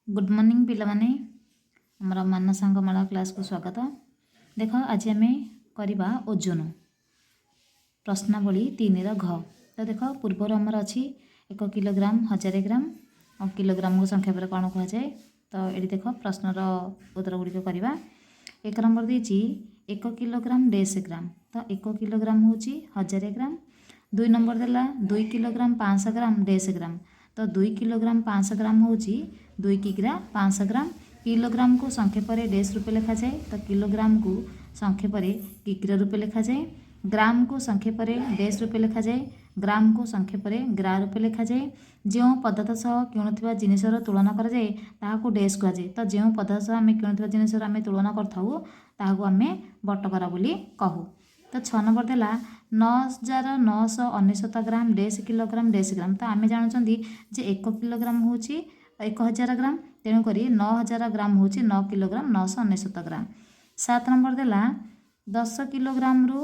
Good morning ପିଲାମାନେ, ଆମର ମାନସାଙ୍ଗ ମାଳା କ୍ଲାସ୍କୁ ସ୍ୱାଗତ। ଦେଖ, ଆଜି ଆମେ କରିବା ଓଜନ, ପ୍ରଶ୍ନାବଳୀ 3ର ଘ। ତ ଦେଖ, ପୂର୍ବରୁ ଆମର ଅଛି 1 କିଲୋଗ୍ରାମ 1000 ଗ୍ରାମ, ଆଉ କିଲୋଗ୍ରାମକୁ ସଂକ୍ଷେପରେ କ'ଣ କୁହାଯାଏ? ତ ଏଠି ଦେଖ, ପ୍ରଶ୍ନର ଉତ୍ତର ଗୁଡ଼ିକ କରିବା। 1 ନମ୍ବର ଦେଇଛି, 1 କିଲୋଗ୍ରାମ ଡେସ୍ ଗ୍ରାମ। ତ 1 କିଲୋଗ୍ରାମ ହେଉଛି 1000 ଗ୍ରାମ। 2 ନମ୍ବର ଦେଲା, 2 କିଲୋଗ୍ରାମ 500 ଗ୍ରାମ ଡେସ୍ ଗ୍ରାମ। ତ 2 କିଲୋଗ୍ରାମ 500 ଗ୍ରାମ ହେଉଛି 2 କିଗ୍ରା 500 ଗ୍ରାମ। କିଲୋଗ୍ରାମକୁ ସଂକ୍ଷେପରେ ଡେସ୍ ରୂପେ ଲେଖାଯାଏ। ତ କିଲୋଗ୍ରାମକୁ ସଂକ୍ଷେପରେ କିଗ୍ରା ରୂପେ ଲେଖାଯାଏ। ଗ୍ରାମକୁ ସଂକ୍ଷେପରେ ଡେସ୍ ରୂପେ ଲେଖାଯାଏ। ଗ୍ରାମକୁ ସଂକ୍ଷେପରେ ଗ୍ରା ରୂପେ ଲେଖାଯାଏ। ଯେଉଁ ପଦାର୍ଥ ସହ କିଣୁଥିବା ଜିନିଷର ତୁଳନା କରାଯାଏ, ତାହାକୁ ଡେସ୍ କୁହାଯାଏ। ତ ଯେଉଁ ପଦାର୍ଥ ସହ ଆମେ କିଣୁଥିବା ଜିନିଷର ଆମେ ତୁଳନା କରିଥାଉ, ତାହାକୁ ଆମେ ବଟକରା ବୋଲି କହୁ। ତ 6 ନମ୍ବର ଦେଲା, 9999 ଗ୍ରାମ ଡେସ୍ କିଲୋଗ୍ରାମ ଡେସ୍ ଗ୍ରାମ। ତ ଆମେ ଜାଣୁଛନ୍ତି ଯେ 1 କିଲୋଗ୍ରାମ ହେଉଛି 1000 ଗ୍ରାମ। ତେଣୁକରି 9000 ଗ୍ରାମ ହେଉଛି 9 କିଲୋଗ୍ରାମ 999 ଗ୍ରାମ। 7 ନମ୍ବର ଦେଲା, 10 କିଲୋଗ୍ରାମରୁ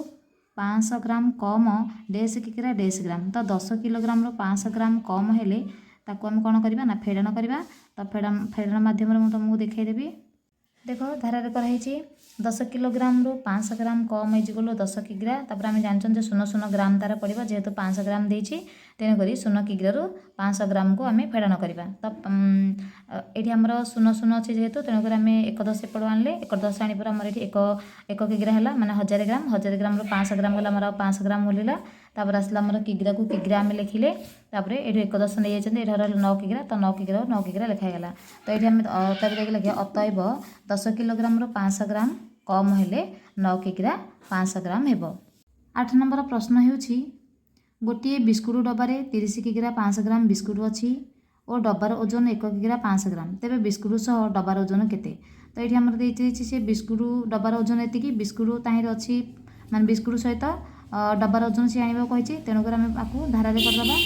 500 ଗ୍ରାମ କମ ଡେସ୍ କିଗ୍ରା ଡେସ୍ ଗ୍ରାମ। ତ 10 କିଲୋଗ୍ରାମରୁ 500 ଗ୍ରାମ କମ ହେଲେ ତାକୁ ଆମେ କ'ଣ କରିବା ନା ଫେଡ଼ାଣ କରିବା। ତ ଫେଡ଼ାଣ ମାଧ୍ୟମରେ ମୁଁ ତୁମକୁ ଦେଖାଇଦେବି। ଦେଖ, ଧାରାରେ କରାହେଇଛି। 10 କିଲୋଗ୍ରାମରୁ 500 ଗ୍ରାମ କମ୍ ହେଇଯିଗଲୁ 10 କିଗ୍ରା। ତାପରେ ଆମେ ଜାଣିଛନ୍ତି ଯେ ଶୂନ ଶୂନ ଗ୍ରାମ ତାର ପଡ଼ିବ, ଯେହେତୁ 500 ଗ୍ରାମ ଦେଇଛି। ତେଣୁକରି ଶୂନ କିଗ୍ରାରୁ 500 ଗ୍ରାମକୁ ଆମେ ଫେଡ଼ାଣ କରିବା। ତ ଏଇଠି ଆମର ଶୂନ ଶୂନ ଅଛି ଯେହେତୁ, ତେଣୁକରି ଆମେ ଏକ ଦଶ ଏପଟୁ ଆଣିଲେ, ଏକ ଦଶ ଆଣିବା ପରେ ଆମର ଏଠି ଏକ ଏକ କିଗ୍ରା ହେଲା, ମାନେ 1000 ଗ୍ରାମ। 1000 ଗ୍ରାମରୁ 500 ଗ୍ରାମ ଗଲା, ଆମର ଆଉ 500 ଗ୍ରାମ ମିଳିଲା। ତାପରେ ଆସିଲା ଆମର କିଗ୍ରାକୁ କିଗ୍ରା ଆମେ ଲେଖିଲେ। ତାପରେ ଏଇଠୁ ଏକ ଦଶ ନେଇଯାଇଛନ୍ତି, ଏଠି ରହିଲା 9 କିଗ୍ରା। ତ 9 କିଗ୍ରା, 9 କିଗ୍ରା ଲେଖା ହେଇଗଲା। ତ ଏଇଠି ଆମେ ଅତଏବ ଯାଇକି ଲେଖିବା, ଅତଏବ 10 କିଲୋଗ୍ରାମରୁ 500 ଗ୍ରାମ କମ୍ ହେଲେ 9 କିଗ୍ରା 500 ଗ୍ରାମ ହେବ। 8 ନମ୍ବର ପ୍ରଶ୍ନ ହେଉଛି, ଗୋଟିଏ ବିସ୍କୁଟ ଡବାରେ 30 କିଗ୍ରା 500 ଗ୍ରାମ ବିସ୍କୁଟ ଅଛି ଓ ଡବାର ଓଜନ 1 କିଗ୍ରା 500 ଗ୍ରାମ। ତେବେ ବିସ୍କୁଟ ସହ ଡବାର ଓଜନ କେତେ? ତ ଏଇଠି ଆମର ଦେଇଛି ସେ ବିସ୍କୁଟ ଡବାର ଓଜନ ଏତିକି, ବିସ୍କୁଟ ତାହିଁରେ ଅଛି, ମାନେ ବିସ୍କୁଟ ସହିତ ଡବାର ଓଜନ ସିଏ ଆଣିବାକୁ କହିଛି। ତେଣୁକରି ଆମେ ଆକୁ ଧାରାରେ କରିଦେବା।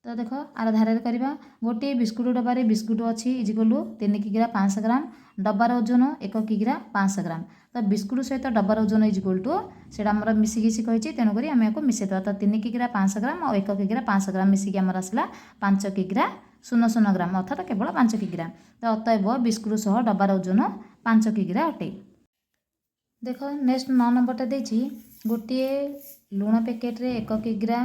ତ ଦେଖ, ଆର ଧାରାରେ କରିବା। ଗୋଟିଏ ବିସ୍କୁଟ ଡବାରେ ବିସ୍କୁଟ ଅଛି is equal 3 କିଗ୍ରା 500 ଗ୍ରାମ, ଡବାର ଓଜନ 1 କିଗ୍ରା 500 ଗ୍ରାମ। ତ ବିସ୍କୁଟ ସହିତ ଡବାର ଓଜନ is equal to, ସେଇଟା ଆମର ମିଶିକି ସେ କହିଛି, ତେଣୁକରି ଆମେ ଏହାକୁ ମିଶାଇଦେବା। ତ 3 କିଗ୍ରା 500 ଗ୍ରାମ ଆଉ 1 କିଗ୍ରା 500 ଗ୍ରାମ ମିଶିକି ଆମର ଆସିଲା 5 କିଗ୍ରା ଶୂନ ଶୂନ ଗ୍ରାମ, ଅର୍ଥାତ୍ କେବଳ 5 କିଗ୍ରା। ତ ଅତଏବ ବିସ୍କୁଟ ସହ ଡବାର ଓଜନ 5 କିଗ୍ରା ଅଟେ। ଦେଖ, ନେକ୍ସଟ 9 ନମ୍ବରଟା ଦେଇଛି, ଗୋଟିଏ ଲୁଣ ପ୍ୟାକେଟରେ 1 କିଗ୍ରା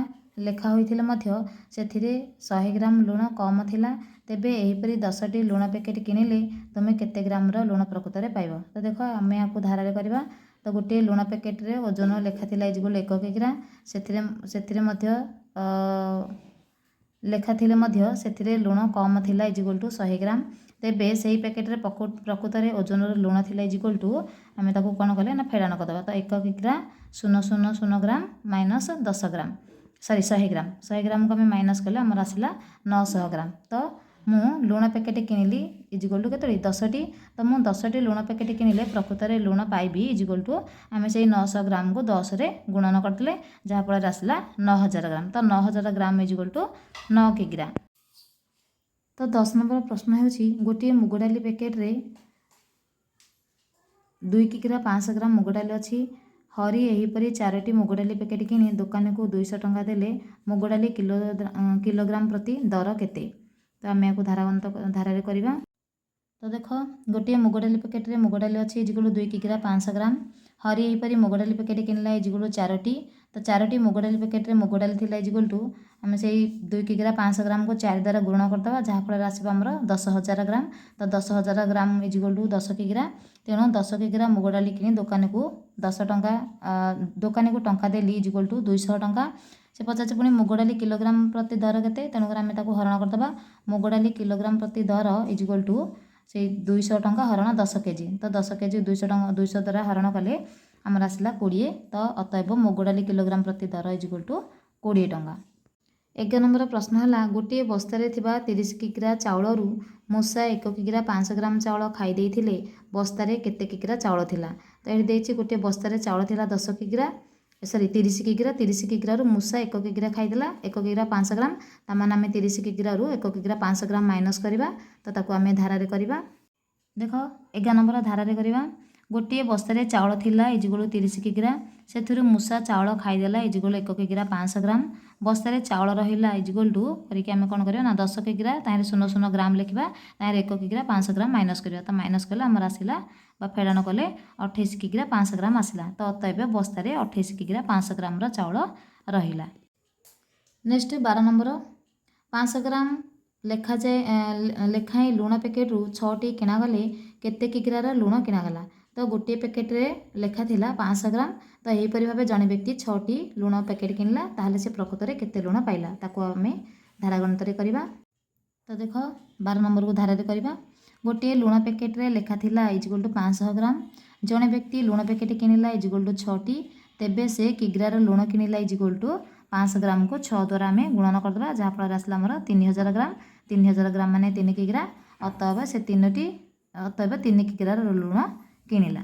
ଲେଖା ହୋଇଥିଲେ ମଧ୍ୟ ସେଥିରେ 100 ଗ୍ରାମ ଲୁଣ କମ୍ ଥିଲା। ତେବେ ଏହିପରି 10ଟି ଲୁଣ ପ୍ୟାକେଟ କିଣିଲେ ତୁମେ କେତେ ଗ୍ରାମର ଲୁଣ ପ୍ରକୃତରେ ପାଇବ? ତ ଦେଖ, ଆମେ ଏହାକୁ ଧାରାରେ କରିବା। ତ ଗୋଟିଏ ଲୁଣ ପ୍ୟାକେଟରେ ଓଜନ ଲେଖା ଥିଲା is equal 1 କିଗ୍ରା। ସେଥିରେ ମଧ୍ୟ ଲେଖା ଥିଲେ ମଧ୍ୟ ସେଥିରେ ଲୁଣ କମ୍ ଥିଲା is equal to 100 ଗ୍ରାମ। ତେବେ ସେହି ପ୍ୟାକେଟରେ ପ୍ରକୃତରେ ଓଜନର ଲୁଣ ଥିଲା is equal to, ଆମେ ତାକୁ କ'ଣ କଲେ ନା ଫେଡ଼ାଣ କରିଦେବା। ତ 1 କିଗ୍ରା ଶୂନ ଶୂନ ଶୂନ ଗ୍ରାମ ମାଇନସ୍ 10 ଗ୍ରାମ, ସରି, 100 ଗ୍ରାମ। 100 ଗ୍ରାମକୁ ଆମେ ମାଇନସ୍ କଲେ ଆମର ଆସିଲା 900 ଗ୍ରାମ। ତ ମୁଁ ଲୁଣ ପ୍ୟାକେଟ କିଣିଲି is equal to କେତୋଟି? 10ଟି। ତ ମୁଁ 10ଟି ଲୁଣ ପ୍ୟାକେଟ କିଣିଲେ ପ୍ରକୃତରେ ଲୁଣ ପାଇବି is equal to, ଆମେ ସେଇ 900 ଗ୍ରାମକୁ 10ରେ ଗୁଣନ କରିଦେଲେ, ଯାହାଫଳରେ ଆସିଲା 9000 ଗ୍ରାମ। ତ 9000 ଗ୍ରାମ is equal to 9 କିଗ୍ରା। ତ 10 ନମ୍ବର ପ୍ରଶ୍ନ ହେଉଛି, ଗୋଟିଏ ମୁଗ ଡାଲି ପ୍ୟାକେଟରେ 2 କିଗ୍ରା 500 ଗ୍ରାମ ମୁଗ ଡାଲି ଅଛି। ହରି ଏହିପରି ଚାରୋଟି ମୁଗ ଡାଲି ପ୍ୟାକେଟ କିଣି ଦୋକାନୀକୁ 200 ଟଙ୍କା ଦେଲେ ମୁଗ ଡାଲି କିଲୋଗ୍ରାମ ପ୍ରତି ଦର କେତେ? ତ ଆମେ ଏହାକୁ ଧାରାବନ୍ତ ଧାରାରେ କରିବା। ତ ଦେଖ, ଗୋଟିଏ ମୁଗ ଡାଲି ପ୍ୟାକେଟରେ ମୁଗ ଡାଲି ଅଛି is equal 2 କିଗ୍ରା 500 ଗ୍ରାମ। ହରି ଏହିପରି ମୁଗ ଡାଲି ପ୍ୟାକେଟ କିଣିଲା is equal ଚାରୋଟି। ତ ଚାରୋଟି ମୁଗ ଡାଲି ପ୍ୟାକେଟରେ ମୁଗ ଡାଲି ଥିଲା is equal to, ଆମେ ସେଇ 2 କିଗ୍ରା 500 ଗ୍ରାମକୁ ଚାରି ଦ୍ୱାରା ଗୁଣନ କରିଦେବା, ଯାହାଫଳରେ ଆସିବ ଆମର 10,000 ଗ୍ରାମ। ତ 10,000 ଗ୍ରାମ is equal to 10 କିଗ୍ରା। ତେଣୁ 10 କିଗ୍ରା ମୁଗ ଡାଲି କିଣି ଦୋକାନୀକୁ 10 ଟଙ୍କା, ଦୋକାନୀକୁ ଟଙ୍କା ଦେଲି is equal to 200 ଟଙ୍କା। ସେ ପଚାରୁଛି ପୁଣି ମୁଗ ଡାଲି କିଲୋଗ୍ରାମ ପ୍ରତି ଦର କେତେ? ତେଣୁକରି ଆମେ ତାକୁ ହରଣ କରିଦେବା। ମୁଗ ଡାଲି କିଲୋଗ୍ରାମ ପ୍ରତି ଦର is equal to ସେଇ 200 ଟଙ୍କା ହରଣ 10 କେଜି। ତ 10 କେଜି 200 ଟଙ୍କା, 200 ଦ୍ୱାରା ହରଣ କଲେ ଆମର ଆସିଲା 20। ତ ଅତଏବ ମୁଗ ଡାଲି କିଲୋଗ୍ରାମ ପ୍ରତି ଦର is equal to 20 ଟଙ୍କା। 11 ନମ୍ବର ପ୍ରଶ୍ନ ହେଲା, ଗୋଟିଏ ବସ୍ତାରେ ଥିବା 30 କିଗ୍ରା ଚାଉଳରୁ ମୂଷା 1 କିଗ୍ରା 500 ଗ୍ରାମ ଚାଉଳ ଖାଇ ଦେଇଥିଲେ ବସ୍ତାରେ କେତେ କିଗ୍ରା ଚାଉଳ ଥିଲା? ତ ଏଠି ଦେଇଛି, ଗୋଟିଏ ବସ୍ତାରେ ଚାଉଳ ଥିଲା 10 କିଗ୍ରା, ସରି, 30 କିଗ୍ରା। 30 କିଗ୍ରାରୁ ମୂଷା 1 କିଗ୍ରା ଖାଇଦେଲା, 1 କିଗ୍ରା 500 ଗ୍ରାମ। ତାମାନେ ଆମେ 30 କିଗ୍ରାରୁ 1 କିଗ୍ରା 500 ଗ୍ରାମ ମାଇନସ୍ କରିବା। ତ ତାକୁ ଆମେ ଧାରାରେ କରିବା। ଦେଖ, 11 ନମ୍ବର ଧାରାରେ କରିବା। ଗୋଟିଏ ବସ୍ତାରେ ଚାଉଳ ଥିଲା ଇଜିଗୋଳ 30 କିଗ୍ରା, ସେଥିରୁ ମୂଷା ଚାଉଳ ଖାଇଦେଲା ଇଜିଗୋଳ 1 କିଗ୍ରା 500 ଗ୍ରାମ। ବସ୍ତାରେ ଚାଉଳ ରହିଲା ଇଜିଗୋଲ ଟୁ କରିକି ଆମେ କ'ଣ କରିବା ନା 10 କିଗ୍ରା, ତାହିଁରେ 0 0 ଗ୍ରାମ ଲେଖିବା, ତାହିଁରେ 1 କିଗ୍ରା 500 ଗ୍ରାମ ମାଇନସ୍ କରିବା। ତ ମାଇନସ୍ କଲେ ଆମର ଆସିଲା ବା ଫେଡ଼ାଣ କଲେ 28 କିଗ୍ରା 500 ଗ୍ରାମ ଆସିଲା। ତ ଅତଏବ ବସ୍ତାରେ 28 କିଗ୍ରା 500 ଗ୍ରାମର ଚାଉଳ ରହିଲା। ନେକ୍ସଟ 12 ନମ୍ବର, 500 ଗ୍ରାମ ଲେଖାଯାଏ ଲେଖାଏଁ ଲୁଣ ପ୍ୟାକେଟରୁ 6ଟି କିଣାଗଲେ କେତେ କିଗ୍ରାର ଲୁଣ କିଣାଗଲା? ତ ଗୋଟିଏ ପ୍ୟାକେଟରେ ଲେଖା ଥିଲା 500 ଗ୍ରାମ। ତ ଏହିପରି ଭାବେ ଜଣେ ବ୍ୟକ୍ତି 6ଟି ଲୁଣ ପ୍ୟାକେଟ କିଣିଲା, ତାହେଲେ ସେ ପ୍ରକୃତରେ କେତେ ଲୁଣ ପାଇଲା? ତାକୁ ଆମେ ଧାରା ଗଣିତରେ କରିବା। ତ ଦେଖ, 12 ନମ୍ବରକୁ ଧାରାରେ କରିବା। ଗୋଟିଏ ଲୁଣ ପ୍ୟାକେଟରେ ଲେଖା ଥିଲା ଇଜିଗୋଲ ଟୁ 500 ଗ୍ରାମ। ଜଣେ ବ୍ୟକ୍ତି ଲୁଣ ପ୍ୟାକେଟ କିଣିଲା ଇଜିଗୋଲ ଟୁ 6ଟି, ତେବେ ସେ କିଗ୍ରାର ଲୁଣ କିଣିଲା ଇଜିଗୋଲ ଟୁ 500 ଗ୍ରାମକୁ 6 ଦ୍ୱାରା ଆମେ ଗୁଣନ କରିଦେବା, ଯାହାଫଳରେ ଆସିଲା ଆମର 3000 ଗ୍ରାମ। 3000 ଗ୍ରାମ ମାନେ 3 କିଗ୍ରା। ଅତଏବ ସେ ତିନୋଟି, ଅତଏବ 3 କିଗ୍ରାର ଲୁଣ କିଣିଲା।